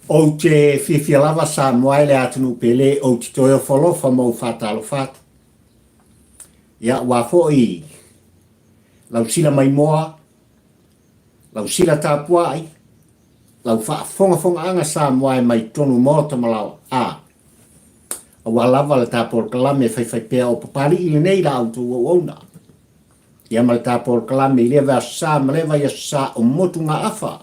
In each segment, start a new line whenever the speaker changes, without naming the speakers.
Ou te fiafia lava Samoa e le atunuu pele ou te toe ofo alofa ma ou faatalofa atu. Ia aua foi lau sila maimoa, lau sila tapuai, lau faafogafogaaga Samoa e mai totonu o maota ma laoa a aua lava le ta polokalame faifaipea o Papalii lenei la outou auauna. Ia ma le ta polokalame i lea vaiaso sa ma lea vaiaso sa o motugaafa.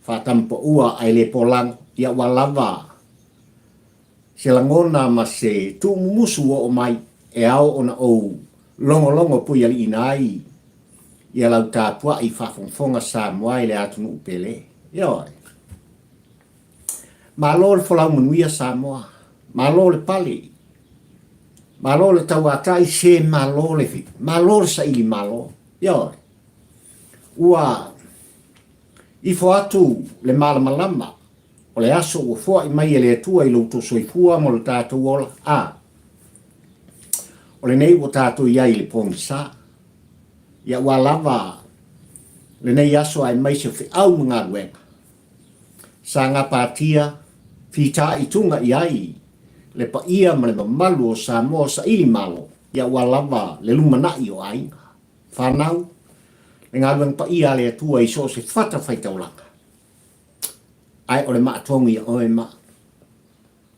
Faatamapaua ae le polago, ia ua lava se lagona ma se tuumumusu ua oo mai e ao ona ou logologo puialiiina ai ia lau tapuai faafogafoga Samoa i le atunuu pele. Ioe. Malo le folau manuia Samoa. Malo le pale. Malo le tauatai se malo le malo le saili malo. Ioe. Ua ifo atu le malamalama o le aso ua foai mai e le Atua i lo outou soifua ma lo tatou ola, a o lenei ua tatou i ai i le pogisa. Ia ua lava lenei aso aemaise o feau ma galuega sa gapatia fitaituga i ai le paia ma le mamalu o Samoa saili malo, ia ua lava le lumanai o aiga. Fanau, le galuega paia a le Atua i so o se fatafaitaulaga, ae o le maatogi ia oe ma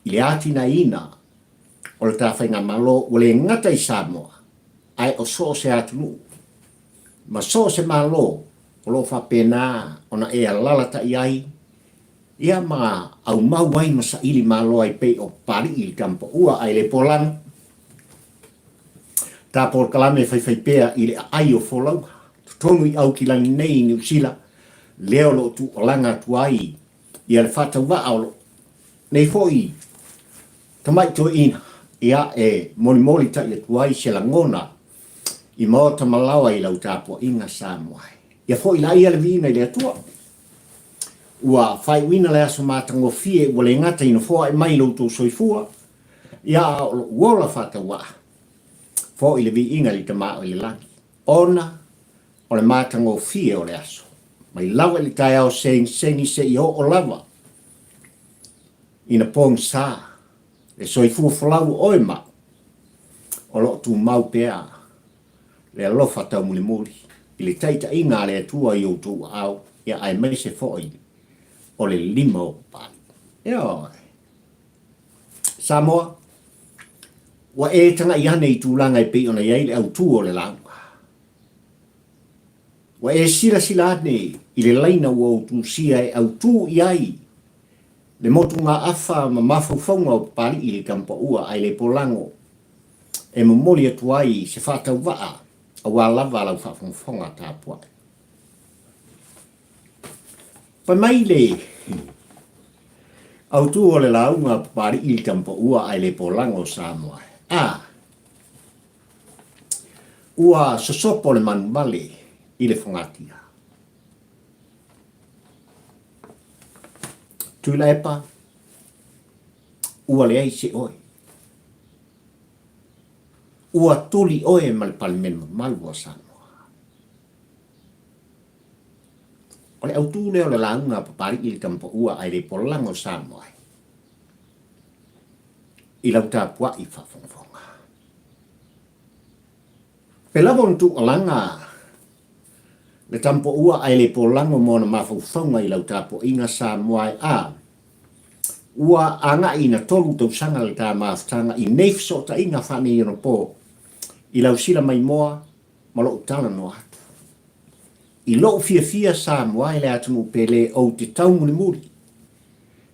i le atinaeina o le ta faigamalo ua le gata i Samoa, ae o so o se atunuu ma so o se Malo o lo o faapena ona e alalatai ai ia ma aumau ai ma saili malo ai pei o Papalii i le Tamapaua ae le Polano. Ta polokalame e faifaipea i le aai o folauga, totonu i Aukilani nei i Niu Sila, lea o lo o tuualaga atu ai ia le faatauvaa o lo nei foi tamai toeaina, ia e molimoli tai atu ai se lagona i maota ma laoa i lau tapuaiga Samoa e. Ia foi laia le viiga i le Atua. Ua faaiuina le aso matagofie ua le gata ina foai mai lo outou soifua, Ia a o lo'u ola faatauaa foi le viiga i le Tama o i le lagi, ona o le matagofie o le aso, mai lava i le taeao segisegi seia oo lava ina pogisa le soifua folau o oe ma au, o lo o tumau pea le alofa taumulimuli i le taitaiga a le Atua i outou aao, ia aemaise foi o le lima o Papalii. Ioe. Samoa, ua e tagai ane i tulaga e pei ona i ai le autū o le lauga. Ua e silasila ane i le laina ua ou tusia e autū i ai le motugaafa ma mafaufauga o Papalii i le Tamapaua ae le polago e momoli atu ai se faatauvaa aua lava lau faafogafoga tapuai. Fai mai le autū o le lauga a Papalii i le Tamapaua ae le polago o Samoa, a ua sosopo le manuvale i le fogatia. Tuilaepa, ua leai se oe. Ua tuli oe ma le Palemene mamalu o Samoa. O le autū lea o le lauga a Papalii i le Tamapaua ae le polago o Samoa ai i lau tapuai faafogafoga. Pe lava ona tuualaga le Tamapaua ae le polago ma ona mafaufauga i lau tapuaiga Samoa e a ua agai ina tolu tausaga le ta mafutaga i nei fesootaiga faaneionapo i lau sila maimoa ma lou talanoa atu. I lou fiafia Samoa e le atunuu pele ou te taumulimuli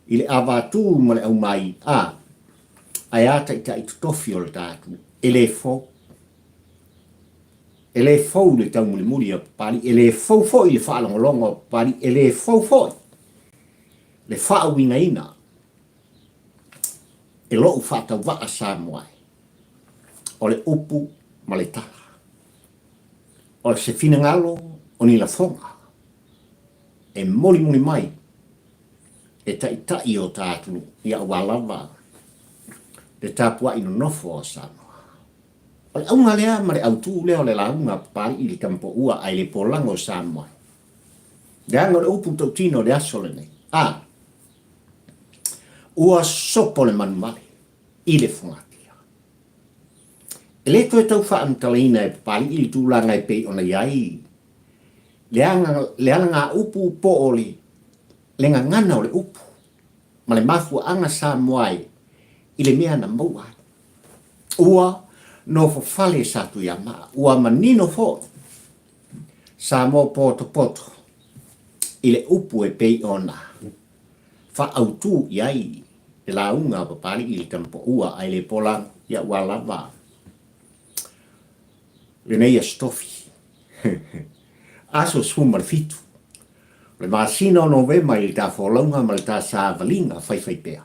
i le avatū ma le aumai a ae a taitai totofi o le ta atunuu. E le fou. E le fou le taumulimuli a Papalii, e le fou foi le faalogologo a Papalii, e le fou foi le faauigaina e lou faatauvaa Samoa e. O le upu ma le tala. O se finagalo o ni lafoga e molimoli mai e taitai o ta atunuu ia aua lava le tapuai nonofo a Samoa. O le auga lea ma le autū lea o le lauga a Papalii i le Tamapoua ae le polago o Samoa. Leaga o le upu tautino o le aso lenei. A. Ua sopo le manumale i le fogatia. E le toe tau faamatalaina e Papali'i le tulaga e pei ona i ai le le alagaupu po o le le gagana o le upu ma le mafuaaga Samoa e i le mea na maua ai. Ua nofofale Satuiamaa, ua manino foi Samoa potopoto i le upu e pei ona faaautu i ai le lauga a Papali'i i le tamapaua ae le pola ia ua lava lenei Aso Tofi, aso 17 o le masina o Novema i le ta folauga ma le ta savaliga faifaipea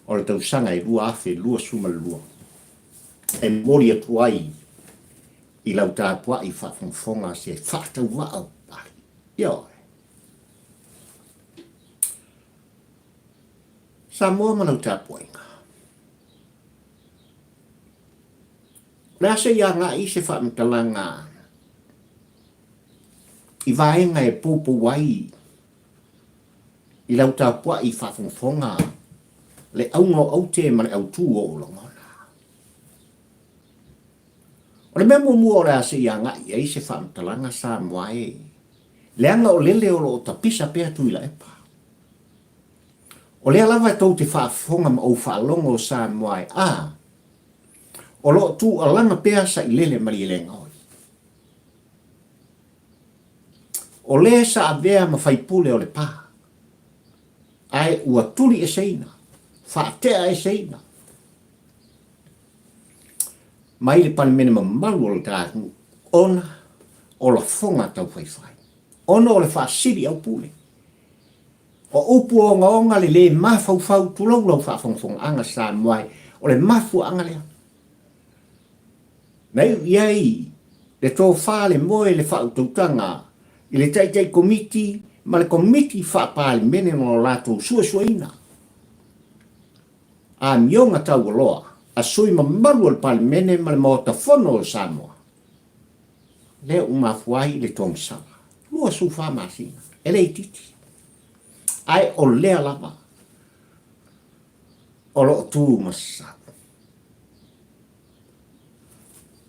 o le tausaga e 2022 e momoli atu ai i lau tapuai faafogafoga se faatauvaa o Papali'i. Ioe. Samoa ma lau tapuaiga. O le a se i agai se faamatalaga i vaega e poupou ai i lau tapuai faafogafoga le auga o aute ma le autu o ou lagona. O le mea muamua o le a se i agai i ai se faamatalaga Samoa e, leaga o lele o lo o tapisa pea Tuilaepa. O lea lava tou te faafofoga ma ou faalogo Samoa e, a, o lo o tuualaga pea Sailele Malielegaoi. O le sa avea ma faipule o Lepa, ae ua tulieseina, faateaeseina, mai le Palemene mamalu o le ta atunuu ona o lafoga taufaifai, ona o le faasili aupule. O upu ogaoga le lē mafaufau tulou lau faafogafogaaga Samoa e, o le mafuaaga lea. Na iu i ai le tofa le moe le faautautaga i le Taitai Komiti ma le Komiti Faa-Palemene ma lo latou suesueina amioga taualoa a sui mamalu o le Palemene ma le Maota Fono o Samoa, lea ua mafua ai le togisala, 24 masina, e le itiiti. Ae o lea lava o lo o tu ma sasau.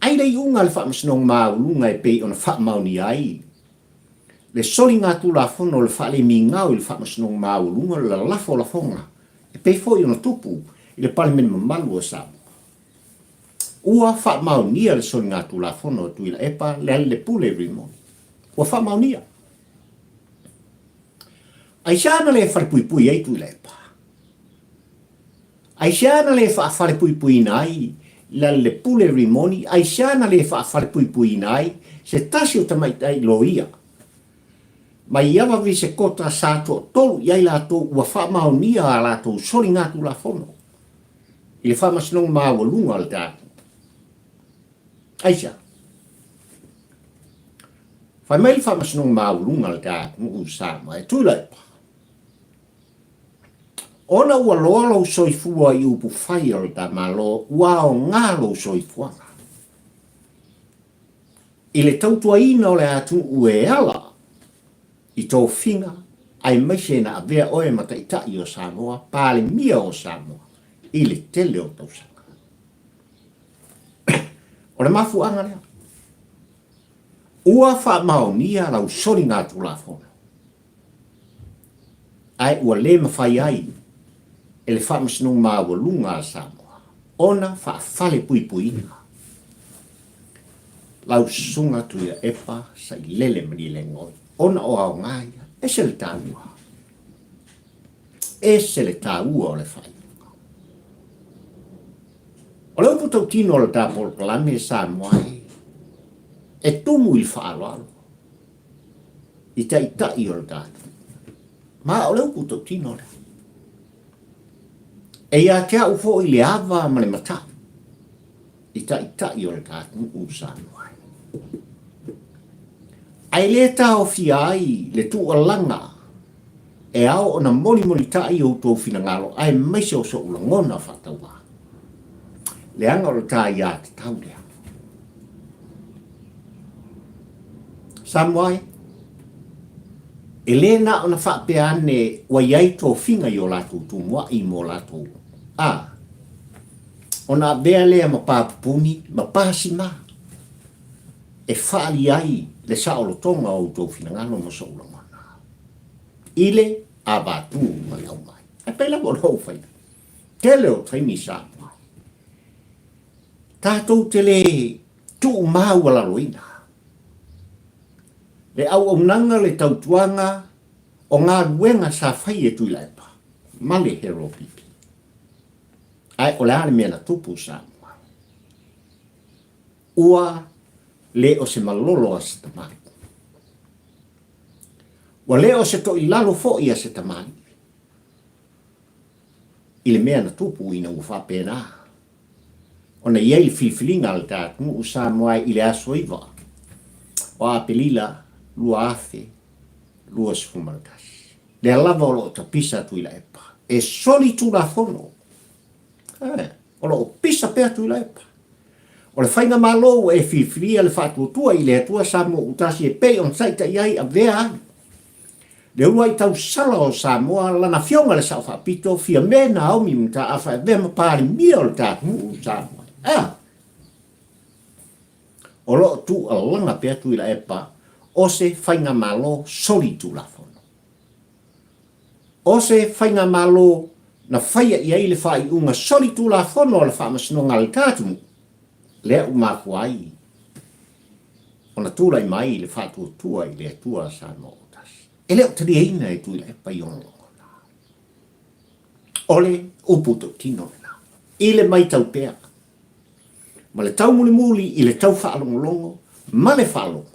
Ai le iuga a le Faamasinoga Maualuga e pei ona faamaonia ai le soligatulafono o le faalemigao i le Faamasinoga Maualuga o le lalafo o lafoga e pei foi ona tupu i le Palemene mamalu o Samoa. Ua faamaonia le soligatulafono a Tuilaepa Lealailepule Rimoni. Ua faamaonia. Aisea na le falepuipui ai Tuilaepa? Aisea na le faafalepuipuiina ai Lealailepule Rimoni? Aisea na le faafalepuipuiina ai se tasi o tamaitai loia mai Ava Visekota sa toatolu i ai latou ua faamaonia a latou soligatulafono i le Faamasinoga Maualuga o le tatou? Aisea? Fai mai le Faamasinoga Maualuga o le tatou Samoa e Tuilaepa, Ona ua loa lou soifua i upufai o le ta Malo, ua aoga lou soifuaga i le tautuaina o le atunuu e ala i tofiga aemaise na avea oe ma Taitai o Samoa, Palemia o Samoa i le tele o tausaga. O le mafuaaga lea, ua faamaonia lau soligatulafono ae ua le mafai ai e le Faamasinoga Maualuga a Samoa ona faafalepuipuiina lau Susuga Tuilaepa Sailele Malielegaoi ona o aoga ia. Ese le taua. Ese le taua o le faaiuga. O le upu tautino o le ta polokalame Samoa e, e tumu i le faaaloalo. i taitai o le tatou. Ma o le upu tautino lea. E ia te au foi le ava ma le matau i taitai o le tatou Samoa. Ae le taofia ai le tuualaga e ao ona molimolitai outou finagalo aemaise o so'u lagona faatauvā. Leaga o le ta aiatatau lea. Samoa e. E lē na ona faapea ane ua i ai tofiga i o latou tumuaʻi mo latou, a ona avea lea ma pā pupuni ma pā simā e faaali ai le saolotoga o outou finagalo ma soʻu lagona i le avatū ma le aumai. Ae pei lava ona ou fai atu, tele o taimi Samoa tatou te lē tuumaualaloina le auaunaga, le tautuaga o galuega sa fai e Tuilaepa ma le Harold Pipi. Ae o le a le mea na tupu Samoa? Ua le o se malolo a se tamalii. Ua le o se toilalo foi a se tamalii i le mea na tupu ina ua faapena ona i ai le filifiliga a le ta atunuu Samoa i le aso 9 o Apelila 2021. Lea lava o lo o tapisa Tuilaepa e soli Tulafono. Eh, o lo o pisa pea Tuilaepa. O le faigamalo ua e filifilia le faatuatua i le Atua Samoa Utasi e pei ona taitai ai avea ai le uluai tausala o Samoa, lana afioga le Sao Faapito, Fiame Naomi Mataafa e avea ma Palemia o le ta atunuu o Samoa. A! O lo o tuualaga pea Tuilaepa o se faigamalo solitulafono. O se faigamalo na faia i ai le faaiuga solitulafono a le Faamasinoga a le ta atunuu, lea ua mafua ai ona tulai mai le faatuatua i le Atua Samoa ua tasi. E le o taliaina e Tuilaepa i ona lagona. O le upu tautino lena. I le maitau pea, ma le taumulimuli i le tau faalogologo ma le faalogo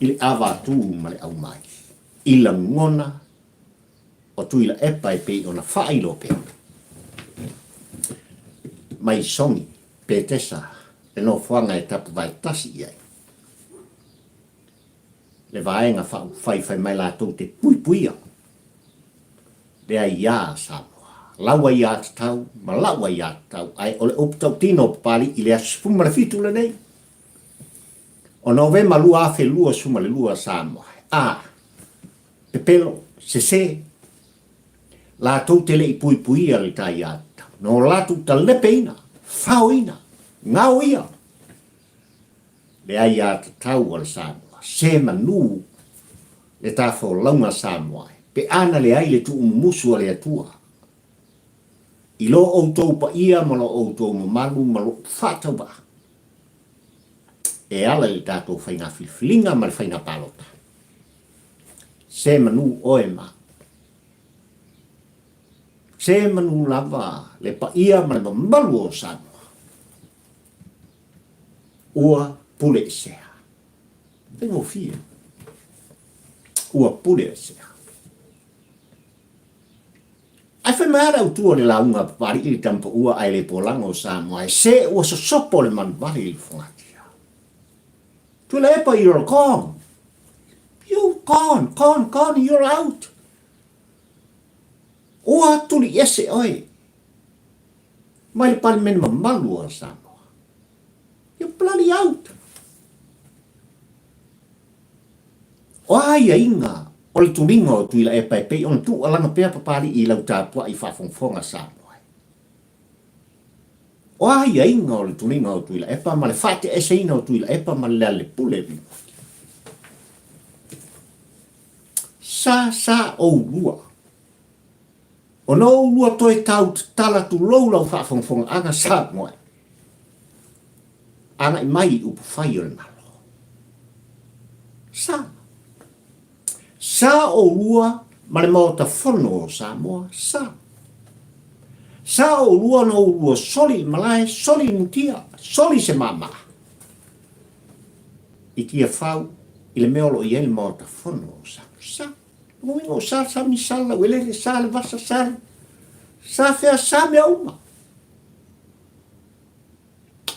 i le avatū ma le aumai i lagona o Tuilaepa e pei ona faailoa pea mai Sogi Petesa le nofoaga e tapuvae tasi i ai le Vaega Faaupufai fai mai latou te puipuia le aiā a Samoa, lau aiā tatau ma la'u aiā tatau, ae o le upu tautino o Papalii i le aso 17 lenei o Novema 2022 Samoa, a pepelo, sesē, latou te le i puipuia le ta aiā tatau, no latou talepeina, faoina, gaoia le aiatatau a le Samoa, se manu le ta folauga Samoa e, pe a na leai le tuumumusu a le Atua i lo outou paia ma lo outou mamalu ma lou faatauvaa e ala i le tatou faiga filifiliga ma le faiga palota. Se manu oe ma Se manu lava le paia ma le mamalu o Samoa. Ua pule esea. Faigofie. Ua pule esea. Ae fai mai lava le autu o le lauga a Papalii i le tamapaua ae le polaga o Samoa e se ua sosopo le manuvale i le fogatia. Tuilaepa, you're gone. You gone, gone, gone, you're out. Ua tuli ese oe mai le Palemene mamalu o Samoa. You're bloody out. O a aiaiga o le tuliga o Tuilaepa e pei ona tuualaga pea Papalii i lau tapuai faafogafoga Samoa e? O a aiaiga o le tuliga o Tuilaepa ma le faateeseina o Tuilaepa ma le Lealepule Rimoti? Sa sa oulua. Ona oulua toe tau tatala tulou lau faafogafogaaga Samoa e. Agai mai i upufai o le Malo. Sa. Sa oulua ma le Maota Fono o Samoa. Sa. Sa oulua ona oulua soli i malae, soli i mutia, soli se māmā. I Tiafau, i le mea o lo o i ai le Maota Fono o Samoa. Sa. Lona uiga o sa le sami, sa le laueleele, sa le vasa, sa le... sa fea, sa mea uma.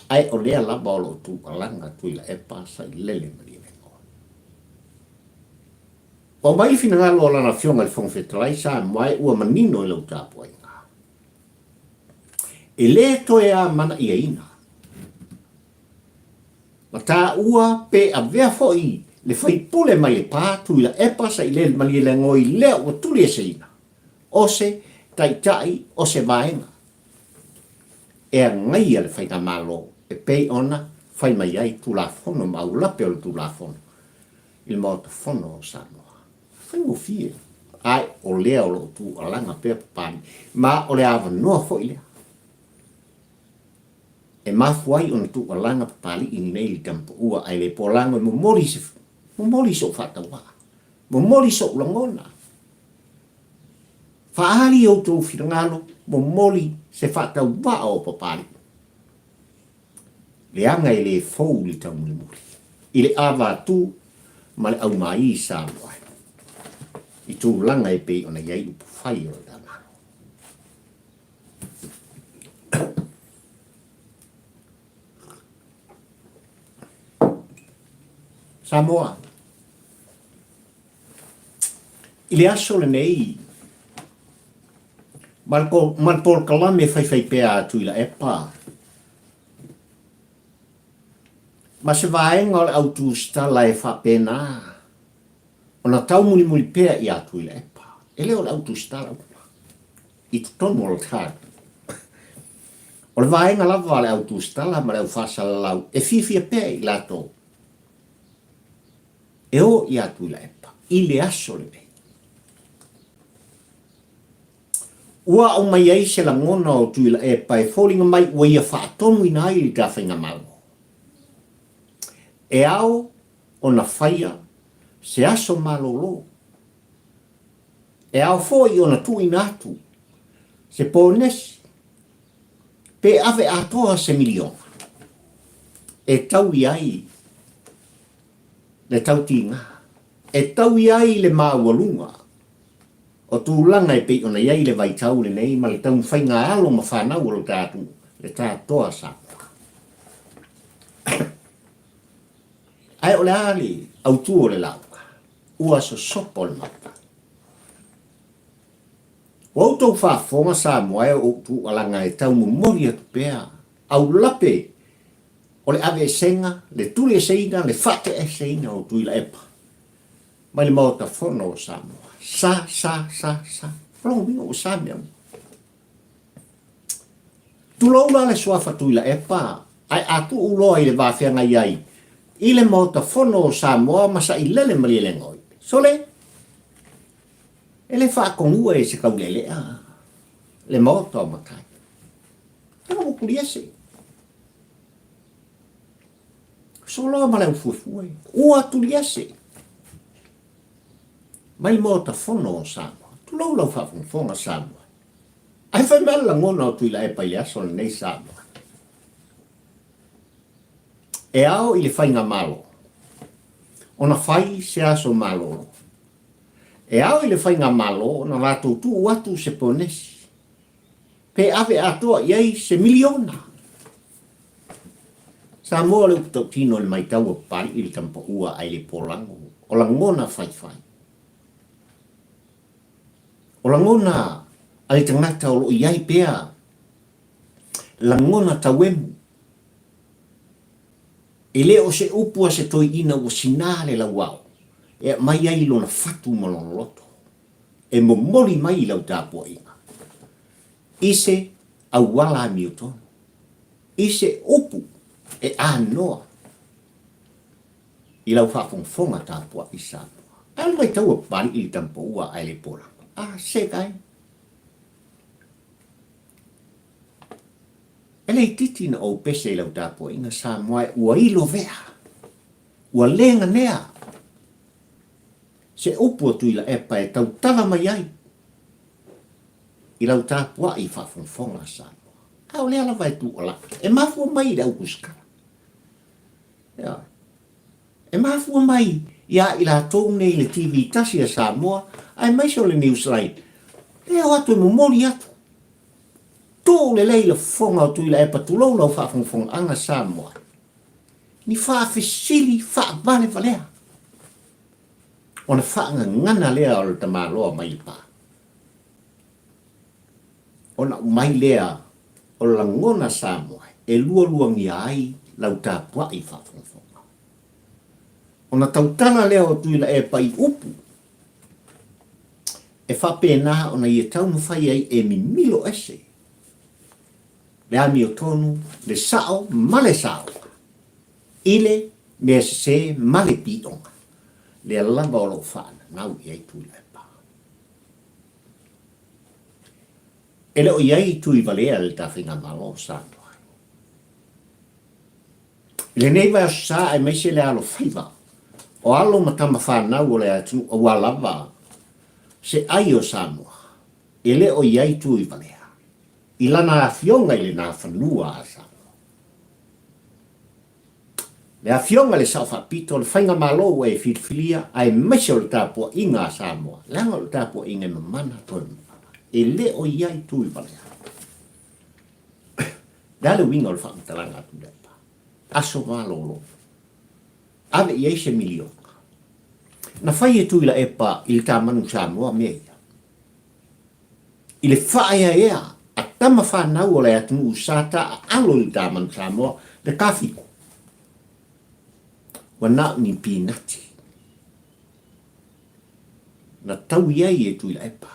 Ae o lea lava o lo o tuualaga Tuilaepa Sailele Malielegaoi. Ua aumai le finagalo o lana Afioga i le Fofoga Fetalai, Samoa e ua manino i lau tapuaiga. E le toe amanaiaina ma taua pe avea foi. Le faipule mai Lepa, Tuilaepa, Sailele Malielegaoi lea ua tulieseina, o se taitai o se vaega e agaia le faigamalo e pei ona fai mai ai Tulafono ma aulape o le Tulafono i le Maota Fono o Samoa. Faigofie, ae o lea o lo o tuualaga pea Papalii, ma o le avanoa foi lea e mafua ai ona tuualaga Papalii lenei i le tamapaua ae le polago e momoli se momoli sou faatauaa, momoli sou lagona. Faaali outou finagalo, momoli se faatauvaa o Papalii. Leaga e le fou le taumulimuli i le ava atu ma le aumaī Samoa i tulaga e pei ona i ai upufai o le ta Malo. Samoa, i le aso lenei, ma le polokalame faifaipea a Tuilaepa, ma se vaega o le au tusitala e faapena ona taumulimuli pea iā Tuilaepa. E le o le au tusitala uma i totonu o le card. O le vaega lava a le au tusitala ma le au faasalalau e fiafia pea i latou e o iā Tuilaepa i le aso lenei. Ua aumai ai se lagona o Tuilaepa e foliga mai ua ia faatonuina ai le ta faigamalo. E ao ona faia se aso malolo. E ao foi ona tuuina atu se ponesi pe ave atoa se miliona e taui ai le tautiga, e taui ai le maualuga o tulaga e pei ona i ai le vaitau lenei ma le taumafaiga a alo ma fanau o lo ta atunuu, le tatoa Samoa. Ae o le a le autu o le lauga? Ua sosopo le Maota. Ua outou faafofoga Samoa e o ou tuualaga e tau momoli atu pea aulape o le aveesega, le tulieseina, le faateaeseina o Tuilaepa mai le Maota Fono o Samoa. Sa, sa, sa, sa. O lona uiga ua sa mea uma. Tulou la le suafa Tuilaepa, ae a tuu loa i le va feagai ai i le Maota Fono o Samoa ma Sailele Malielegaoi, sole, e le faatonua e se taulealea le Maota o Matai. Ua mukuliese. Soloa ma le aufuefue, ua tuliese mai le Maota Fono o Samoa. Tulou lau faafogafoga Samoa. Ae fai mai le lagona o Tuilaepa i le aso lenei Samoa. E ao i le faigamalo ona fai se aso malolo. E ao i le faigamalo ona latou tuu atu se ponesi pe ave atoa i ai se miliona. Samoa o le upu tautino i le maitau a Papalii i le tamapaua ae le polago, o lagona faifai. O lagona a le tagata o lo o i ai pea lagona tauemu. E le o se upu a se toeaina ua sinā le lauao e aumai ai lona fatu ma lona loto e momoli mai i lau tapuaiga i se auala amiotonu, i se upu e anoa i lau faafogafoga tapuai Samoa. Ae o le vaitau a Papalii i le tamapaua ae le polago. A se kai. E le itiiti na ou pese i lau tapuaiga Samoa e ua ilovea, ua le ganea se upu a Tuilaepa e tautala mai ai i lau tapuai faafogafoga Samoa. A o lea lava e tuualai, e mafua mai i le autusitala. Ioe. E mafua mai iā i latou nei le TV tasi a Samoa aemaise o le Newsline e o atu e momoli atu. Tuu lelei le fofoga o Tuilaepa tulou lau faafogafogaaga Samoa. Ni faafesili faavalevalea ona faagagana lea o le tamaloa mai Lepa. Ona aumai lea o lagona Samoa e lualuagia ai lau tapuai faafogafoga. Ona tautala lea o Tuilaepa i upu e faapena ona ia taumafai ai e mimilo ese le amiotonu, le sao ma le saoga i le mea sese ma le pioga, lea lava o lo o faananau i ai Tuilaepa. E le o i ai Tuivalea i le ta Faigamalo o Samoa. I lenei vaiaso sa aemaise le alofaiva o alo ma tama fanau o le atunuu aua lava se ai o Samoa, e le o i ai Tuivalea i lana afioga i lena fanua a Samoa. Le afioga i le Sao Faapito, le Faigamalo ua e filifilia aemaise o le tapuaiga a Samoa, leaga o le tapuaiga e mamana toe mamana, e le o i ai Tuivalea. Le a le uiga o le faamatalaga a Tuilaepa? Aso malolo. Ave i ai se miliona. Na fai e Tuilaepa i le tamanu Samoa mea ia. I le faaeaea a tama fanau o le atunuu sa taaalo i le tamanu Samoa, le kafiku. Ua na o ni pinati. Na taui ai e Tuilaepa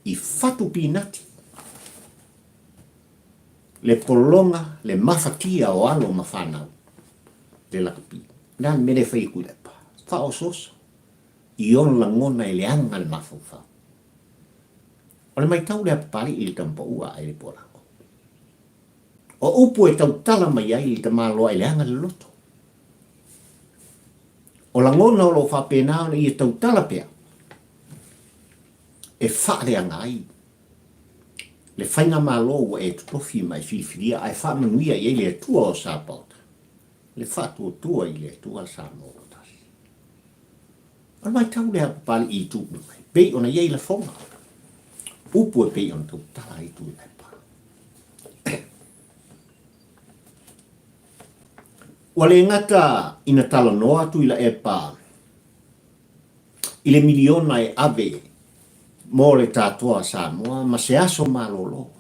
i fatu pinati. Le pologa, le mafatia o alo ma fanau, le lakapi. O le a le mea lea e fai e Tuilaepa? Faaosooso i ona lagona e leaga le mafaufau. O le matau lea a Papalii i le tama paua a Elepualago. O upu e tautala mai ai le tamaloa e leaga le loto. O lagona o lo o faapena ona ia tautala pea e faaleaga ai le faigamalo ua e totofi ma e filifilia ae faamanuia i ai le Atua o Sapaota, le faatuatua i le Atua Samoa ua tasi. O le vaitau lea a Papalii i tupu mai, pei ona i ai lafoga, upu e pei ona tautala ai Tuilaepa. Ua le gata ina talanoa Tuilaepa i le miliona e ave mo le tatoa Samoa ma se aso malolo.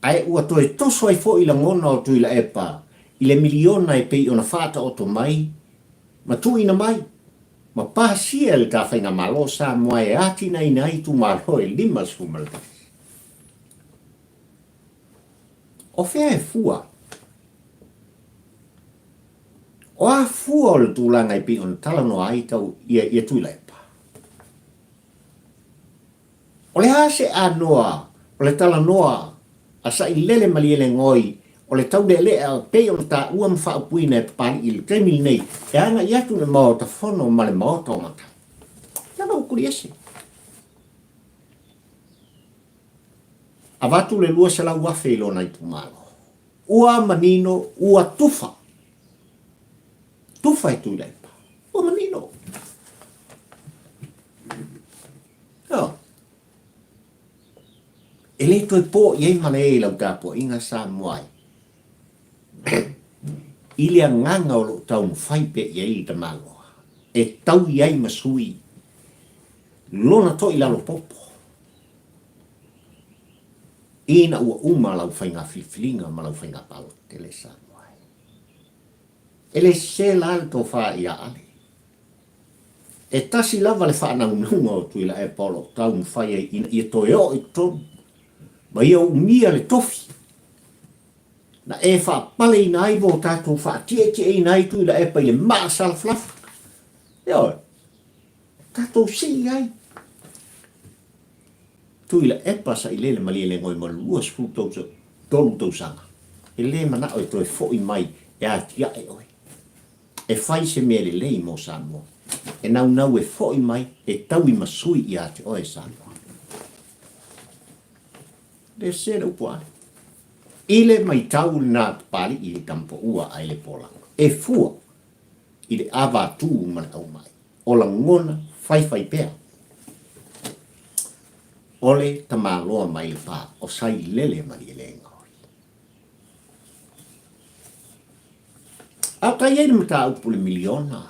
Ae ua toe toso ai foi lagona o Tuilaepa i le miliona e pei ona faataoto mai ma tuuina mai ma pasia e le ta Faigamalo Samoa e atinaeina ai itumalo e 51. O fea e fua? O a fua o le tulaga e pei ona talanoa ai tau ia, ia Tuilaepa? O le a se anoa o le talanoa a Sailele Malielegaoi o le taulealea e pei ona taua ma faaupuina e Papalii i le taimi lenei e agai atu i le Maota Fono ma le Maota o Matai? Lava ua kuliese. Avatu le 200,000 i lona itumalo. Ua manino, ua tufa. Tufa e Tuilaepa. Ua manino. Oh. E le toe po i ai male i lau tapuaiga Samoa ai. I le agaga o loo taumafai pea i ai le tamaloa, e tau i ai ma sui lona toi lalo popo. Ina ua uma lau faiga filifiliga ma lau faiga palota tele Samoa ai. E le sese la le tofa ia Ale. E tasi lava le faanaunauga o Tuilaepa o lo o taumafai ai ina ia toe oo i totonu ma ia umia le tofi na e faapaleina ai ma o tatou faatietieina ai Tuilaepa i le maa salafalafa. Ioe, tatou sii ai. Tuilaepa Sailele Malielegaoi ma 23 tausaga, e le manao e toe foi mai e atiae oe. E fai se mea lelei mo Samoa. E naunau e foi mai e taui ma sui ia te oe Samoa. Le sese le upu a Ale. I le maitau lena Papalii i le tamapaua a Elepolago, e fua i le avatū ma le aumai. O lagona faifai pea. O le tamaloa mai le pa o Sailele Malielegaoi. A o tai ai le mataupu i le miliona.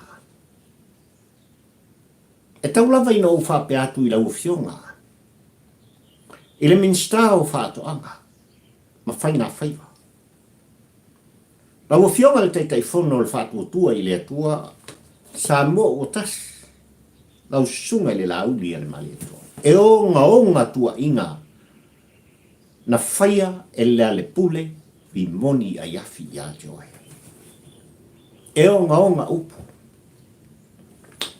E tau lava ina ou faapea atu i lau Afioga i le Minisita o Faatoaga ma Faiga Faiva, lau Afioga i le Taitaifono o le Faatuatua i le Atua. Samoa ua tasi, lau susuga i le Laauli a le Malietoa. E ogaoga tuuaiga na faia e Lealepule Rimoni Aiafi ia te oe. E ogaoga upu.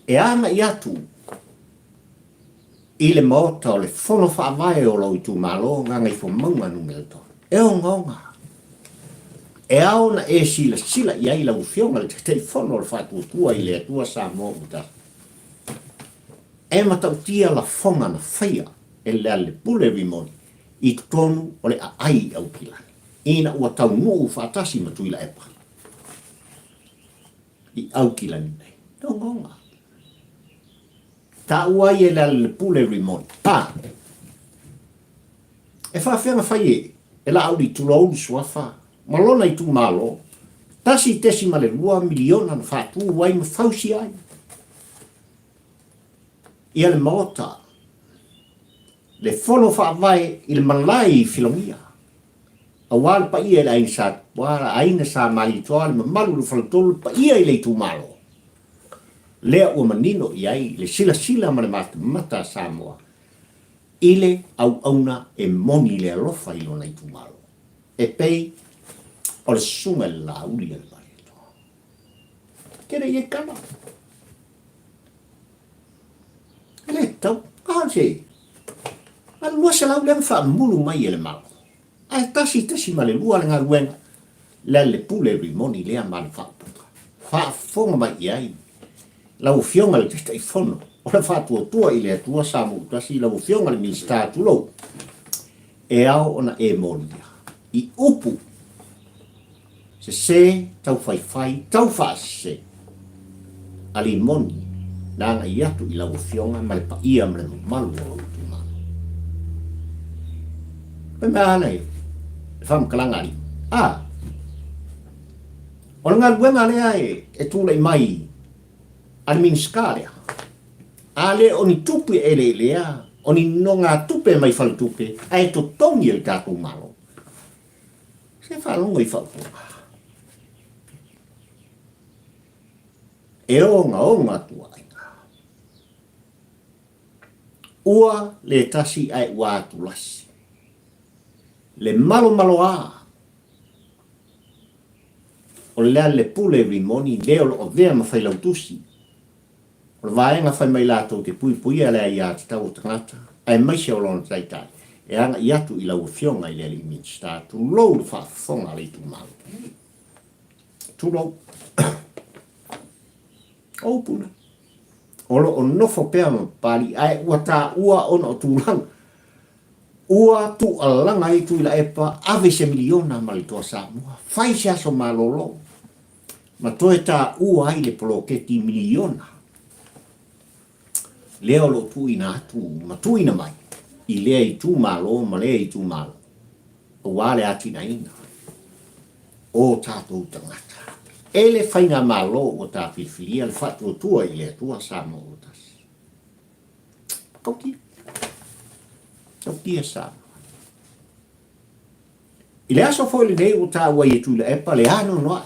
E agai atu i le Maota o le Fono Faavae o lou itumalo Gagaifomauga Nu.3. E ogaoga. E ao ona e silasila i ai lau Afioga i le Taitaifono o le Faatuatua i le Atua Samoa ua tasi. E matautia lafoga na faia e Lealepule Rimoni i totonu o le aai i Aukilani ina ua taunuu faatasi ma Tuilaepa i Aukilani nei. E ogaoga. Taua ai e Lealailepule Rimoni. A! E faafefea ona fai e, e Laauli tulou le suafa ma lona itumalo, 1.2 miliona na faatu ai ma fausia ai ia le maota, le fono faavae i le malae i Filogia, aua le paia i le aiga sa, aiga sa Malietoa, le mamalu i le faletolu, le paia i le itumalo. Lea ua manino i ai le silasila ma le matamata a Samoa i le auauna e moni le alofa i lona itumalo, e pei o le susuga i le Laauli a le Malietoa. Tele i ai tala. E le tatau. A o se, a le 200 lea na faamulu mai e le Malo. Ae 1.2 le galuega le le pule rimoni lea ma le faaupuga. Faafofoga mai i ai lau Afioga i le Taitaifono o le Faatuatua i le Atua Samoa lau Afioga i le Minisita tulou, e ao ona e molia i upu sese, taufaifai, taufaasese a Limoni na agai atu i lau Afioga ma le paia ma le mamalu o lou itumalo. Fai mai a le faamatalaga a Limoni, A, o le galuega lea e tulai mai a le Minisita lea, a le o ni tupe e eleelea, o ni nonogatupe mai faletupe ae totogi e le tatou Malo. Se faalogo i fautuaga. E ogaoga tuuaiga. Ua le tasi ae ua atulasi. Le malomaloa o Lealepule Rimoni le o lo o avea ma Failautusi O le vaega fai mai latou te puipuia le aiatatau o tagata, aemaise o lona taitai, e agai atu i lau Afioga i le Alii Minisita, tulou le faafofoga a le itumalo. Tulou. O upu na. O lo o nofo pea ma Papalii, ae ua taua ona o tulaga. Ua tuualaga ai Tuilaepa, ave se miliona ma le Toa Samoa, fai se aso malolo. ma toe taua ai le poloketi miliona lea o lo o tuuina atu ma tuuina mai i lea itumalo ma lea itumalo aua le atinaeina o tatou tagata e le faigamalo ua ta filifilia le faatuatua i le Atua Samoa ua tasi. Tautia. Tautia Samoa. I le aso foi lenei ua taua ai e Tuilaepa le anoanoai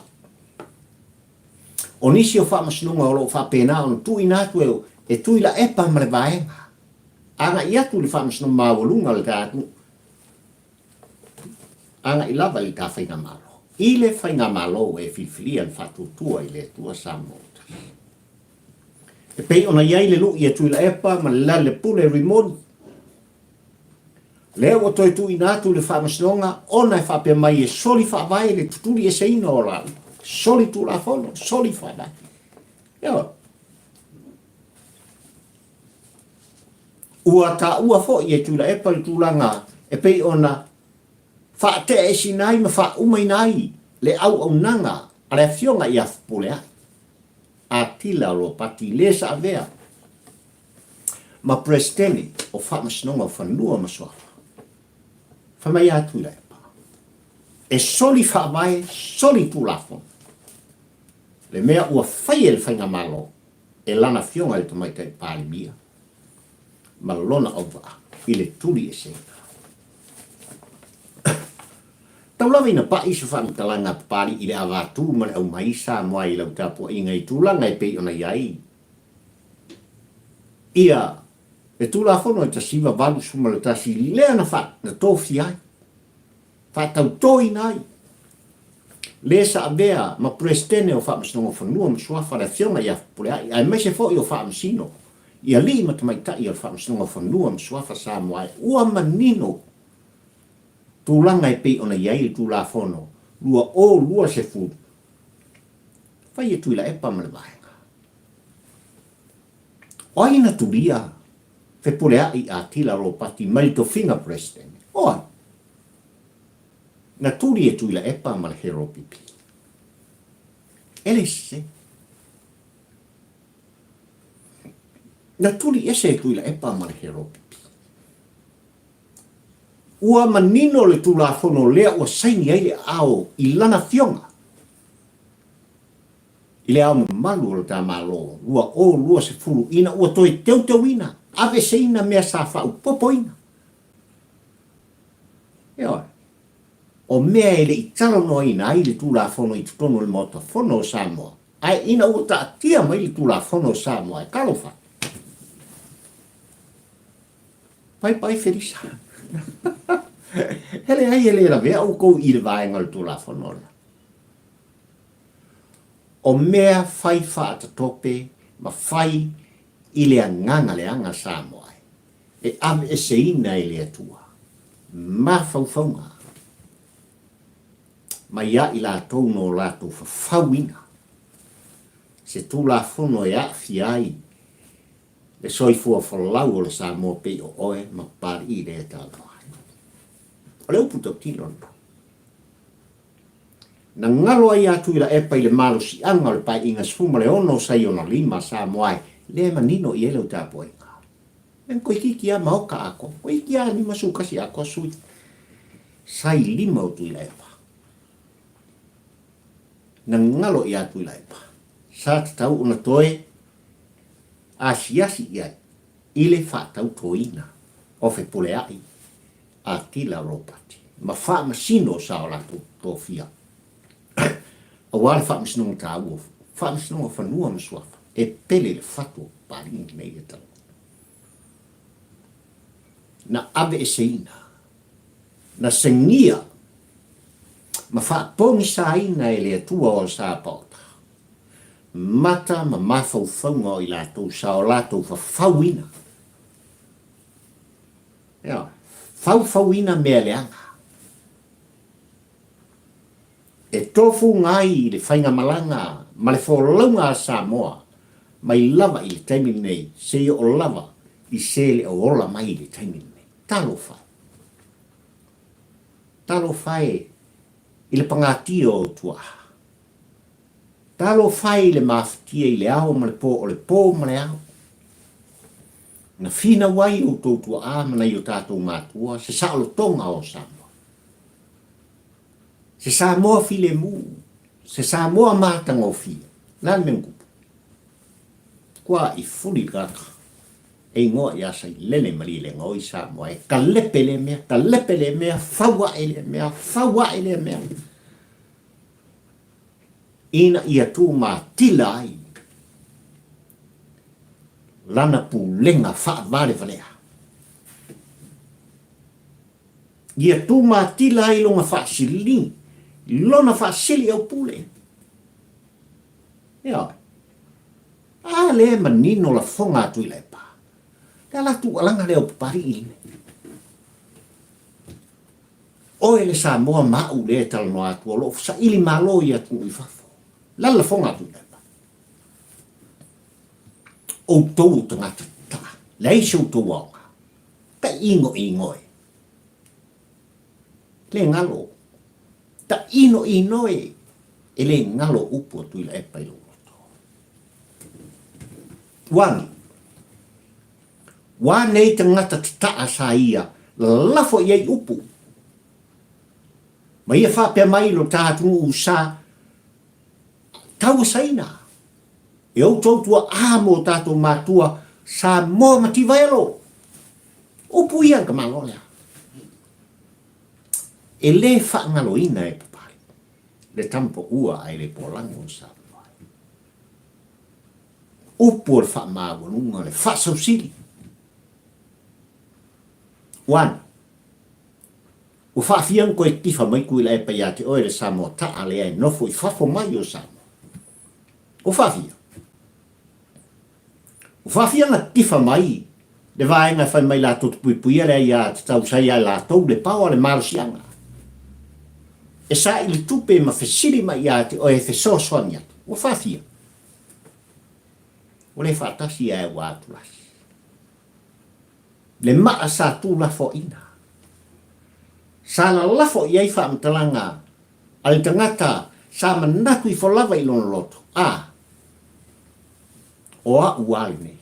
o nisi o faamasinoga o lo o faapena ona tuuina atu e Tuilaepa ma le vaega agai atu i le faamasinoga maualuga o le ta atunuu, agai lava i le ta faigamalo, i le faigamalo ua e filifilia na faatuatua i le Atua Samoa ua tasi. E pei ona i ai le lui a Tuilaepa ma le Lealepule Rimoni, Lea ua toe tuuina atu i le Faamasinoga ona e faapea mai e soli faavae le tutuli eseina o laua, soli tulafono, soli faavae. Ioe. Ua taua foi e Tuilaepa le tulaga e pei ona faateaesina ai ma faaumaina ai le auaunaga a le Afioga ia Fepuleai Atila Ropati le sa avea ma Peresetene o Faamasinoga o Fanua ma Suafa. Fai mai a Tuilaepa, e soli faavae, soli tulafono le mea ua fai e le Faigamalo e lana Afioga i le Tamaitai Palemia ma lona auvaa i le tuli eseina. Tau lava ina paʻi se faamatalaga a Papalii i le avatū ma le aumai Samoa i lau tapuaiga i tulaga e pei ona i ai ia le Tulafono e 1981 lea na faa, na tofia ai, faatautoina ai le sa avea ma Peresetene o Faamasinoga o Fanua ma Suafa le Afioga ia Fepuleai aemaise foi o Faamasino i alii ma tamaitai o le Faamasinoga o Fanua ma Suafa Samoa ua manino tulaga e pei ona i ai le Tulafono 2020, fai e Tuilaepa ma le Vaega. O ai na tulia Fepuleai Atila Ropati mai le tofiga Peresetene? O ai? Na tuli e Tuilaepa ma le HRPP. E le sese. Na tuli ese e Tuilaepa ma le HRPP. Ua manino le Tulafono lea ua saini ai le aao i lana Afioga i Le Ao Mamalu o lo ta Malo 2020 ina ua toe teuteuina, aveeseina mea sa faaopopoina. Ioe. O mea e le i talanoaina ai le Tulafono i totonu o le Maota Fono o Samoa, ae ina ua taatia mai le Tulafono o Samoa e talofa. Pai pai Felisa. E leai e le lavea outou i le vaega o le Tulafono lea. O mea fai faatatope ma fai i le agaga leaga Samoa e aveeseina e le Atua mafaufauga mai ia i latou no latou fafauina se Tulafono e aafia ai Le soifua folau o le Samoa pei o oe ma Papalii lea e talanoa ai. O le upu tautino lena. Na galo ai ia Tuilaepa i le malosiaga o le paeaiga 16 o Saiona 5 Samoa e le manino i ai lau tapuaiga. E toeitiiti lava maota atoa, toeitiiti lava 51 atoa sui. Sai lima o Tuilaepa. Na galo ia Tuilaepa. Sa tatau ona toe asiasi i ai i le faatautoina o Fepuleai Atila Ropati ma Faamasino sa o latou tofia aua le faamasinoga taua, faamasinoga fanua ma suafa e pele le fatu o Papalii nei e talanoa. Na aveeseina, na segia ma faapogisaina e le Atua o Sapaota mata ma mafaufauga o i latou sa o latou fafauina. Ioe, faufauina mea leaga. E tofuga ai le faigamalaga ma le folauga a Samoa mai lava i le taimi lenei seia oo lava i se le o ola mai i le taimi lenei. Talofa e! Talofa e i le pagatia o tuaa. Talofa e i le mafatia i le ao ma le po o le po ma le ao. Na finau ai outou tuaa ma nai o tatou matua se saolotoga o Samoa. Se Samoa filemu, se Samoa matagofie. Le a le mea na tupu? Kua i fuli le tagata e igoa ia Sailele Malielegaoi Samoa e kalepe lea mea, kalepe lea mea, fau ae lea mea, fau ae lea mea. Ina ia tumatila ai lana pulega faavalevalea. Ia tumatila ai lona faasili, lona faasili aupule. Ioe. A lea e manino lafoga a Tuilaepa. Le ala tuualaga lea o Papalii lenei. Oe le Samoa ma au lea e talanoa atu o lo o saili malo i atunuu i fafo. Le ala lafoga a Tuilaepa. Outou o tagata taa, leai se outou aoga. Tainoino e. Le galo. Tainoino e. E le galo upu a Tuilaepa i lou loto. Ua agi. Ua nei tagata tataa sa ia lalafo i ai upu. Ma ia faapea mai lo ta atunuu sa tauasaina e outou tuaa ma o tatou matua Samoa mativa e lo. Upu ia le tamaloa lea. E le faagaloina e Papalii le tama paua ae le polago o Samoa. Upu o le faamaualuga, le faasausili. One, Ua faafia ona toe tifa mai Tuilaepa ia te oe le Samoa taa lea e nofo i fafo mai o Samoa. Ua faafia. Ua faafia ona tifa mai le vaega e fai mai latou te puipuia le aia tatau sa ia latou le paoa le malosiaga. E saili tupe ma fesili mai ia te oe e fesoasoani atu. Ua faafia. Ua le faatasi ae ua atulasi. Le maa sa tuulafoaina. Sa lalafo i ai faamatalaga a le tagata sa manatu ifo lava i lona loto, A, o a'u a lenei.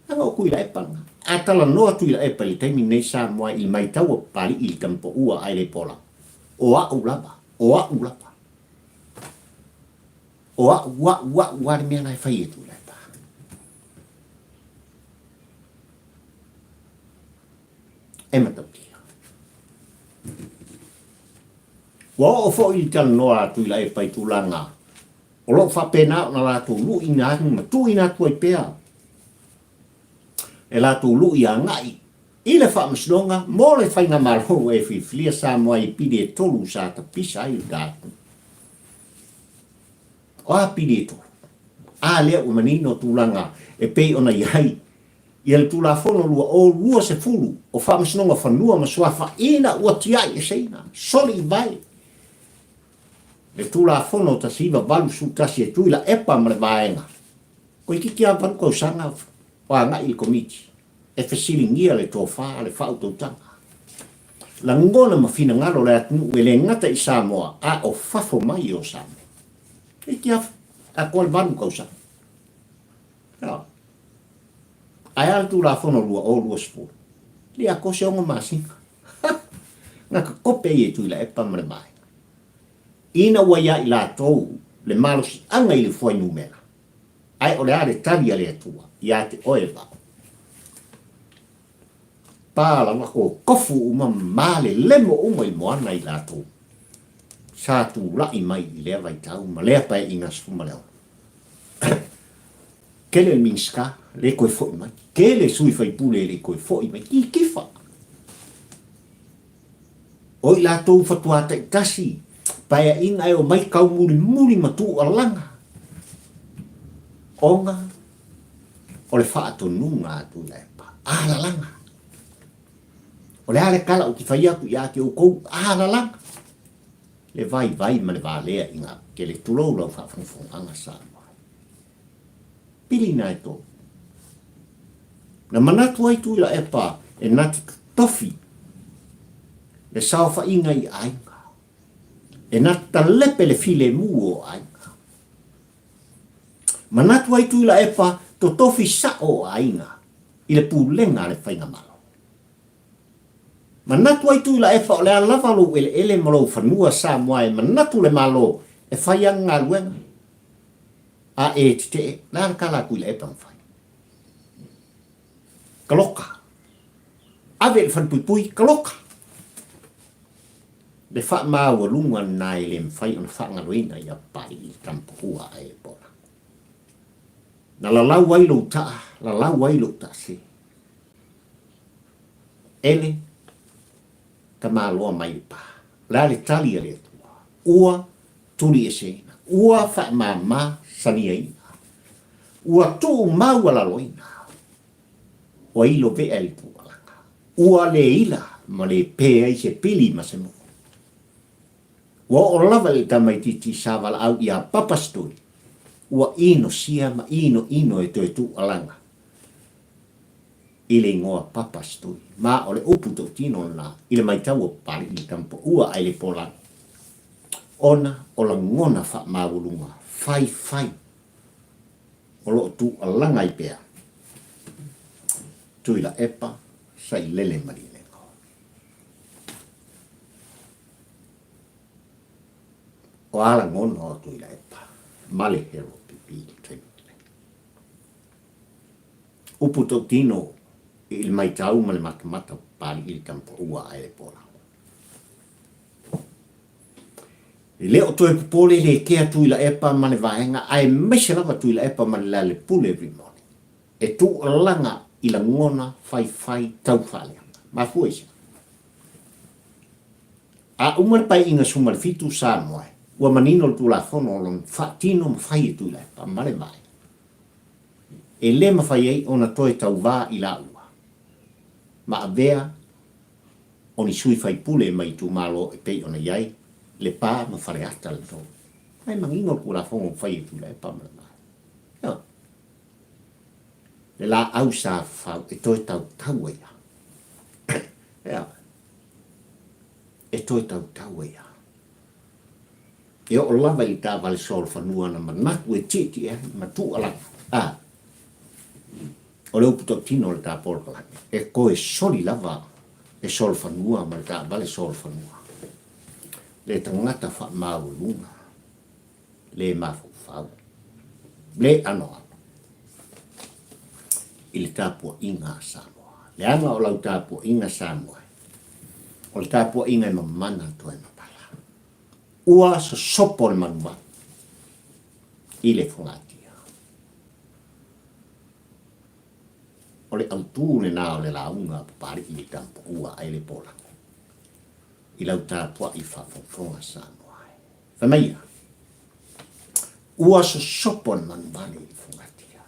Leaga o Tuilaepa lena. A talanoa Tuilaepa i le taimi lenei Samoa i le matau a Papalii i le tama paua ae le pola, o a'u lava, o a'u lava. O a'u, a'u, a'u a le mea la e fai e Tuilaepa. E matautia. Ua oo foi i le talanoa a Tuilaepa i tulaga o lo o faapena ona latou luʻina atu ma tuuina atu ai pea le latou luʻi agai i le Faamasinoga mo le Faigamalo ua e filifilia Samoa i pili e tolu sa tapisa ai le tatou. O a pili e tolu? A lea ua manino tulaga e pei ona i ai ia le Tulafono 2020 o Faamasinoga Fanua ma Suafa ina ua tiai eseina, soli i vae, le Tulafono 1981 e Tuilaepa ma le Vaega, toeitiiti lava valu tausaga o agai i le Komiti e fesiligia le tofa, le faautautaga, lagona ma finagalo o le atunuu e le gata i Samoa a o fafo mai o Samoa. Toeitiiti lava atoa le valu tausaga. Ioe. Ae a le Tulafono 2020? Le atoa se ono masina. Ha! Na tatope ai e Tuilaepa ma le Vaega. Ina ua ia i latou le malosiaga i le fuainumera, ae o le a le tali a le Atua ia te oe vao? Pa lava kokofu uma ma le lemo uma i moana i latou sa tulai mai i lea vaitau ma lea paeaiga 16. Tele le Minisita le toe foi mai. Tele sui faipule e le i toe foi mai. Kitifa. O i latou faatoa taitasi paeaiga e omai taumulimuli ma tuualaga ona o le faatonuga a Tuilaepa. Alalaga. O le a le tala ou te fai atu ia te outou? Alalaga. Le vaivai ma le valea i ngā kele tulou lau faafogafogaga Samoa. Pilina e tō. Na manatu ai Tuilaepa e na te totofi le saofaiga i aiga, e na te talepe le filemu o aiga. Manatu ai Tuilaepa totofi sa'o o aiga i le pulega a le Faigamalo. Manatu ai Tuilaepa o le a lava lou eleele ma lou fanua Samoa e manatu le Malo e fai ana galuega a e tetee, le a le tala a Tuilaepa na fai? Kaloka. Ave i le falepuipui, kaloka. Le faamaualuga lena e le mafai ona faagaloina ia Papalii i le tama pahua a Ebola. Na lalau ai lou taa, lalau ai lou taase. Ele, tamaloa mai le pa. O le a le tali a le Atua? Ua tulieseina, ua faamama saniaina, ua tuumaualaloina, ua ilo vea i le tuualaga, ua le ila ma le pe ai se pili ma se moo. Ua oo lava i le tamaitiiti sa valaau ia Papa Stui, ua inosia ma inoino e toe tuualaga i le igoa Papa Stui, ma o le upu tautino lena i le matau o Papalii i le tama paua ae le polagi, ona o lagona faamaualuga faifai o lo o tuualaga ai pea Tuilaepa Sailele Malielegaoi. O a lagona o Tuilaepa ma le LPP i le taimi lenei? Upu tautino i le matau ma le matamata o Papalii i le tama paua ae le polagi. E le o toe popole le kea Tuilaepa ma le vaega aemaise lava Tuilaepa ma le Lealepule every morning e tuualaga i lagona faifai tau faaleaga. Mafua i se a? A uma le Paeaiga 17 Samoa ua manino le Tulafono o lona faatino ma fai e Tuilaepa ma le vaega e le mafai ai ona toe tauvā i laua ma avea o ni sui faipule mai itumalo e pei ona i ai Lepa ma Faleata le tou. Ae manino le Tulafono ua fai e Tuilaepa ma le Vaega. Ioe. Le laau sa fafau e toe tautau ai lava. Ioe. E toe tautau ai lava. E oo lava i le taavale solofanua na manatu e tietie ai ma tuualalo, a, o le upu tautino o le ta polokalame, e toe soli lava le solofanua ma le taavale solofanua le tagata faamaualuga, le mafaufau, le anoano i le tapuaiga a Samoa. Leaga o lau tapuaiga Samoa, o le tapuaiga e mamana toe mapala. Ua sosopo le manuvao i le fogatia. O le autu lena o le lauga a Papalii i le Tamapaua ae le Polago i lau tapuai faafogafoga Samoa e. Fai mai ia, ua sosopo le manuvale i le fogatia.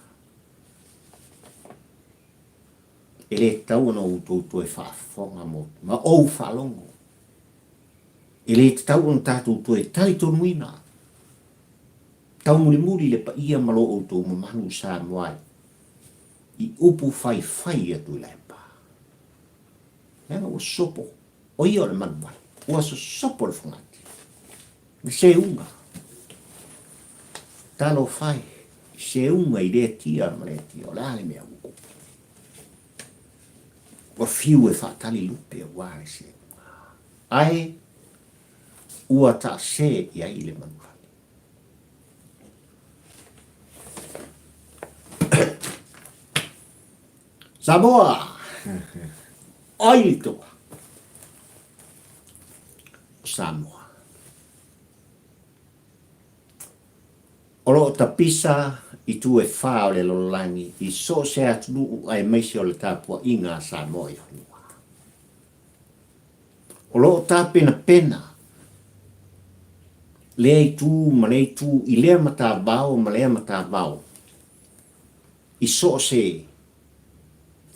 E le tatau ona outou toe faafofoga ma ou faalogo. E le tatau ona tatou toe talitonuina Taumulimuli le paia ma lo outou mamalu Samoa e i upu faifai a Tuilaepa. Leaga ua sopo, o ia o le manuvale, ua sosopo le fogati, le seuga. Talofa e, i seuga i lea tia ma lea tia, o le a le mea ua tupu? Ua fiu e faatali lupe aua le seuga. Ae ua taase i ai le manuvale. Samoa! Ai le toa o Samoa. O lo o tapisa i tu e whā o le lololangi i so se atunuu aemaise o le tapuaiga a Samoa i fanua. O lo o tapenapena lea itu ma lea itu i lea matavao ma lea matavao i so o se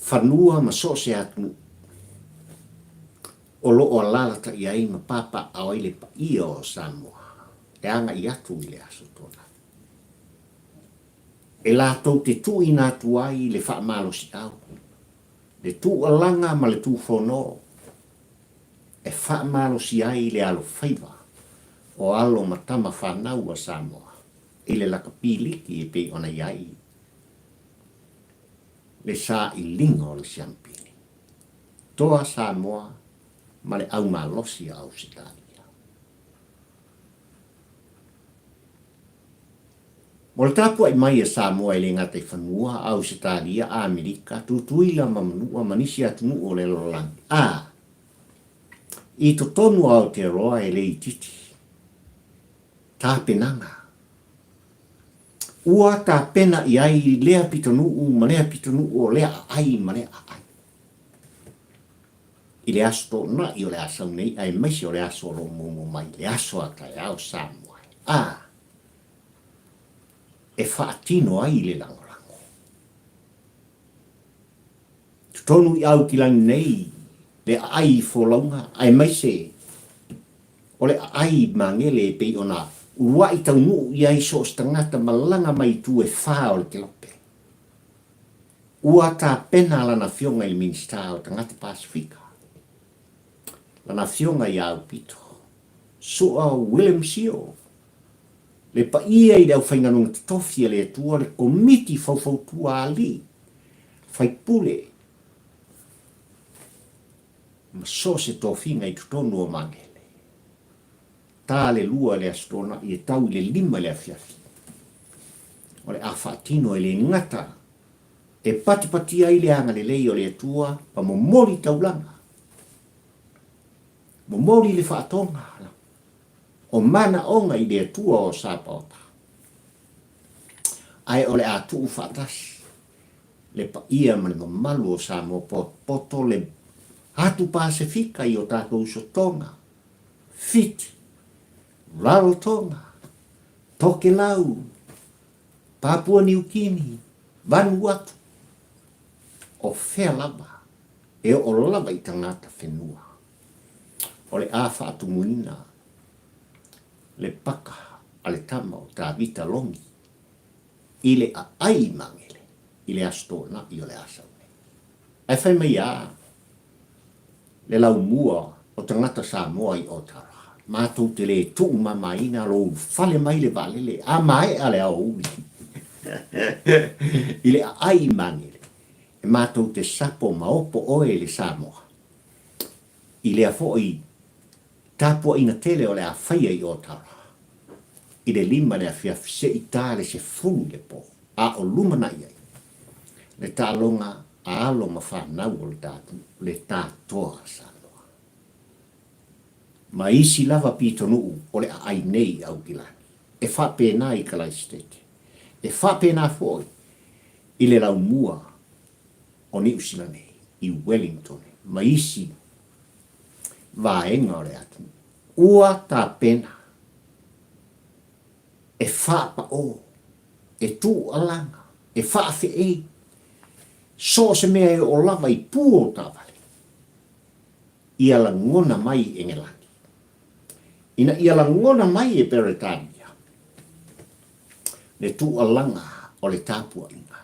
fanua ma so o se atunuu o lo o alaalatai ai ma papaaao ai le paia o Samoa e agai atu i le Aso Toonai. E latou te tuuina atu ai le faamalosiau le tuualaga ma le tufono e faamalosi ai le alofaiva o alo ma tama fanau a Samoa i le lakapiliki e pei ona i ai le sailiga o le siampini. Toa Samoa ma le aumalosi a Ausetalia. Mo le tapuai mai a Samoa e le gata i fanua, Ausetalia, Amerika, Tutuila ma Manua ma nisi atunuu o le lalolagi, a i totonu o Aotearoa e le itiiti tapenaga. Ua tapena i ai lea pitonuu ma lea pitonuu o lea aai ma lea aai. I le aso toonai o le a sau nei aemaise o le aso o lo o muamua mai, le aso a taeao Samoa e, a e faatino ai le lagolago. Totonu i Aukilani nei le aai i folauga aemaise o le aai i Magele e pei ona uluai taunuu i ai so o se tagata malaga mai i itu e fa o le kelope. Ua tapena lana afioga i le Minisita o Tagata Pasefika, lana afioga ia Aupito, Sua William Sio, le paia i le aufaigaluega totofi a le Atua, le Komiti Faufautua a Alii, Faipule, ma so o se tofiga i totonu o Magele. Ta le lua i le Aso Toonai e tau i le lima i le afiafi. O le a faatino e le gata e patipatia ai le agalelei o le Atua ma momoli taulaga, momoli le faatoga. O manaoga i le Atua o Sapaota, ae o le a tuu faatasi le paia ma le mamalu o Samoa potopoto le atu Pasefika i o tatou uso Tonga, Fiti, Rarotonga, Tokelau, Papua Niu Kini, Vanuatu, o fea lava e oo lava i tagata whenua. O le a faatumuina le paka a le tama o Tavita Lomi i le aai i Magele i le Aso Toonai o le a sau nei. Ae fai mai a le laumua o tagata Samoa i Otawa, matou te le tuumamaina lou fale mai le vaalele a maea le aoauli i le aai i Magele e matou te sapo ma opo oe i le Samoa i lea foi tapuaiga tele o le a faia i Otawa i le 5 i le afiafi se'i ta le 10 i le po, a o lumanai ai le taaloga a alo ma fanau o le tatoa a Samoa ma isi lava pitonuu o le aai nei i Aukilani. E faapena i Kalaisitete. E faapena foi i le laumua o Niu Sila nei, i Wellington ma isi vaega o le atunuu. Ua tapena e faapaʻō, e tuualaga, e faafeei, so o se mea e oo lava i pū o taavale, ia lagona mai i Engelani. Ina ia lagona mai e Beretania le tuualaga o le tapuaiga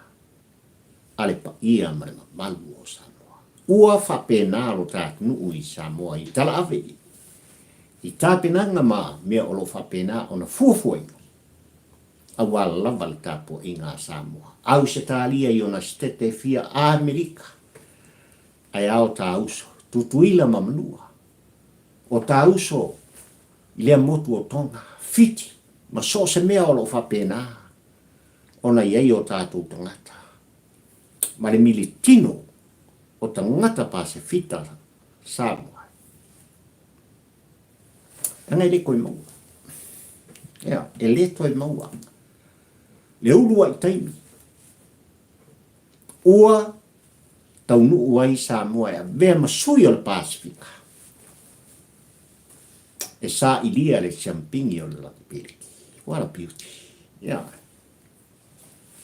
a le paia ma le mamalu o Samoa. Ua faapena lo ta atunuu i Samoa i talaave i tapenaga ma mea o lo o faapena ona fuafuaina aua lava le tapuaiga a Samoa, Ausetalia i ona sitete fia Amerika, ae a o ta uso, Tutuila ma Manua, o ta uso i lea motu o Tonga, Fiti, ma so o se mea o lo o faapena ona i ai o tatou tagata, ma le militino o tagata Pasefita Samoa. Leaga e le toe maua. Ea, e le toe maua. Le uluai taimi, ua taunuu ai Samoa e avea ma sui o le Pasefika e sailia le siampini o le lakipiliki. What a beauty. Yeah.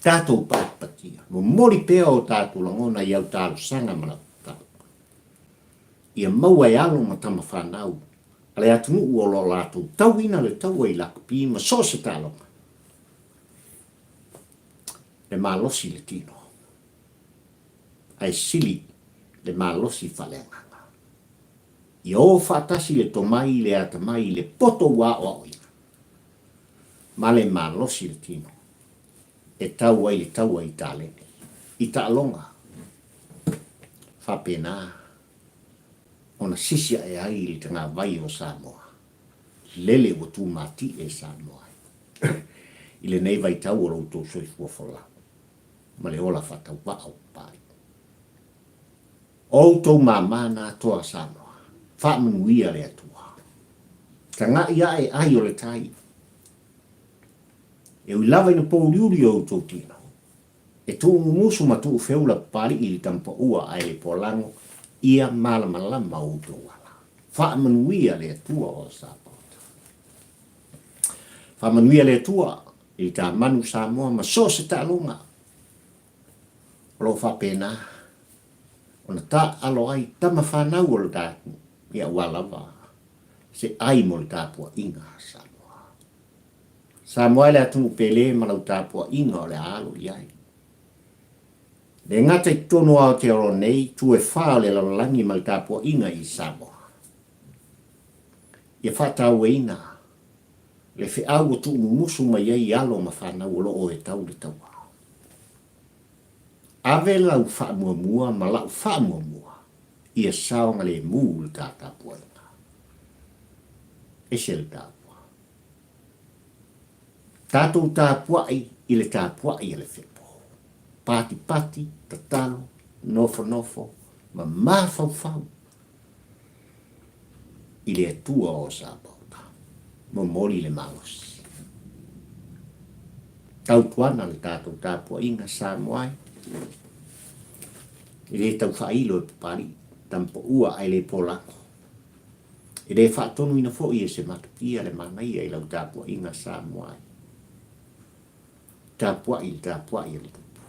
Tatou patipatia. Momoli pea o tatou lagona i au talosaga ma lau tatalo. Ia maua e alo ma tama whanau a le atunuu o lo o latou tauina le taua i lakapi ma so o se taaloga. Le malosi le tino, ae sili le malosi faaleagaga. Ia o faatasi le tomai i le atamai i le poto ua aoaoina, ma le malosi le tino e tau ai le taua i taleni, i taaloga faapena ona sisi ae ai le tagavai o Samoa, lele ua tumatie Samoa ai i lenei vaitau o lo outou soifua folau ma le ola faatauvaa o Papalii. O outou mama na toa Samoa, faamanuia le Atua. Taga'i ae ai o le tai. E ui lava ina pōuliuli o outou tino, e tuumumusu ma tuufeula Papalii i le tamapaua ae le poalago, ia malamalama outou ala. Faamanuia le Atua o Sapaota. Faamanuia le Atua i le tamanu Samoa ma so o se taaloga o lo o faapena ona taaalo ai tama fanau o le ta atunuu, ia aua lava se ai mo le tapuaiga a Samoa. Samoa e le atunuu pele ma lau tapuaiga o le a alo i ai. Le gata i totonu o Aotearoa nei, itu e fa o le lalolagi ma le tapuaiga i Samoa. Ia faatauaina le feau ua tuumumusu mai ai alo ma fanau o lo o e tau le taua. Ave lau faamuamua ma lau faamuamua ia saogalemu le ta tapuaiga. Ese le taua. Tatou tapuai i le tapuai a le fepo. Patipati, tatalo, nofonofo ma mafaufau i le Atua o Sapaota. Momoli le malosi. Tautuana le tatou tapuaiga Samoa e. E le tau faailo e Papalii, tamapaua ae le polago. E le faatonuina foi e se matupia le manaia i lau tapuaiga Samoa e. Tapuai i le tapuai a le Tupu.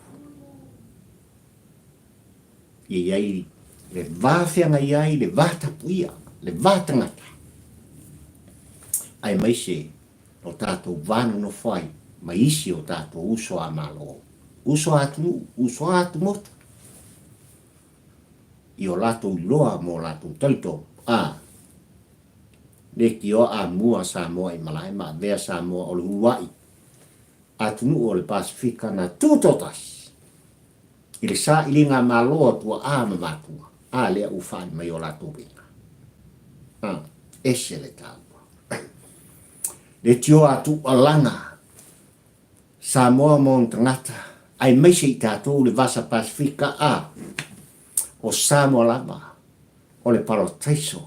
Ia i ai le va feagai ai, le va tapuia, le va tagata, aemaise o tatou va nonofo ai ma isi o tatou uso a Malo, uso a atunuu, uso a atumotu, i o latou iloa ma o latou talitonu, a leitioa amua Samoa i malae ma avea Samoa o le uluai atunuu o le Pasefika na tutoatasi i le sailiga malo a tuaa ma matua, a lea ua faali mai o latou uiga. A, ese le taua. Le tioa tuualaga Samoa ma ona tagata, aemaise i tatou le Vasa Pasefika a, o Samoa lava o le parataiso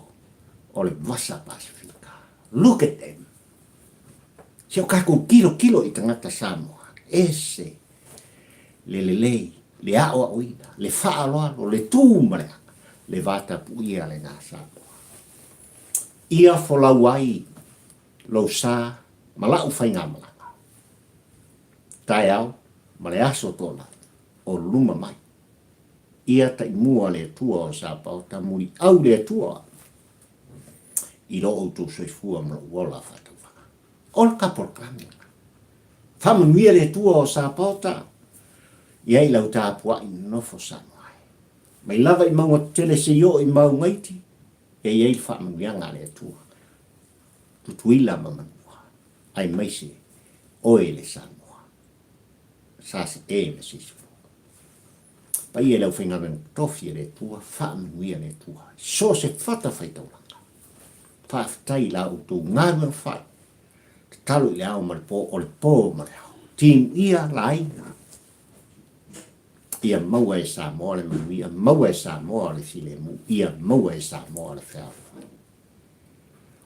o le Vasa Pasefika. Look at them! Se o kakou tilotilo i tagata Samoa, ese le lelei, le aʻoaʻoina, le faaaloalo, le tū ma le aga, le vatapuia lenā Samoa. Ia folau ai lou sa ma la'u faigamalaga, taeao ma le aso tona o luma mai. Ia taimua le Atua o Sapaota muliau le Atua i lo outou soifua ma lou ola faatauvaga. O le ka polokalame lena. Faamanuia le Atua o Sapaota i ai lau tapuai nonofo Samoa e. Mai lava i mauga tetele seia oo i mauga iti, e i ai le faamanuiaga a le Atua. Tutuila ma Manua, aemaise oe le Samoa. Sa se ma se isi fua. Paia i le aufaigaluega totofi a le Atua, faamanuia le Atua i so o se fatafaitaulaga. Faafetai i la outou galuega fai, tatalo i le ao ma le po, o le po ma le ao. Timuia laina, ia maua e Samoa le manuia, maua e Samoa le filemu, ia maua e Samoa le fealofani.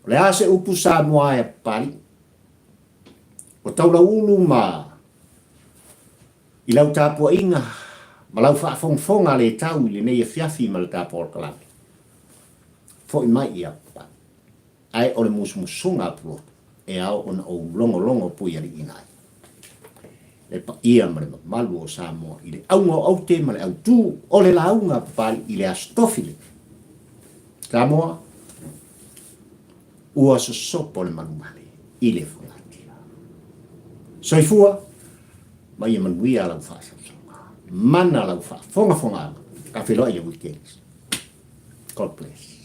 O le a se upu Samoa e a Papalii? O Taulaulu ma i lau tapuaiga ma lau faafogafoga le tau i lenei afiafi ma le tapolokalame. Foi mai ia Papalii. Ae o le musumusuga a Pulotu e ao ona ou logologo puialiiina ai le paia ma le mamalu o Samoa i le auga o aute ma le autū o le lauga a Papalii i le Aso Tofi lenei. Samoa, ua sosopo le manumale i le fogatia. Soifua ma ia manuia lau faasausauga. Mana lau faafogafogaaga. Ka feiloai i le weekend. God bless.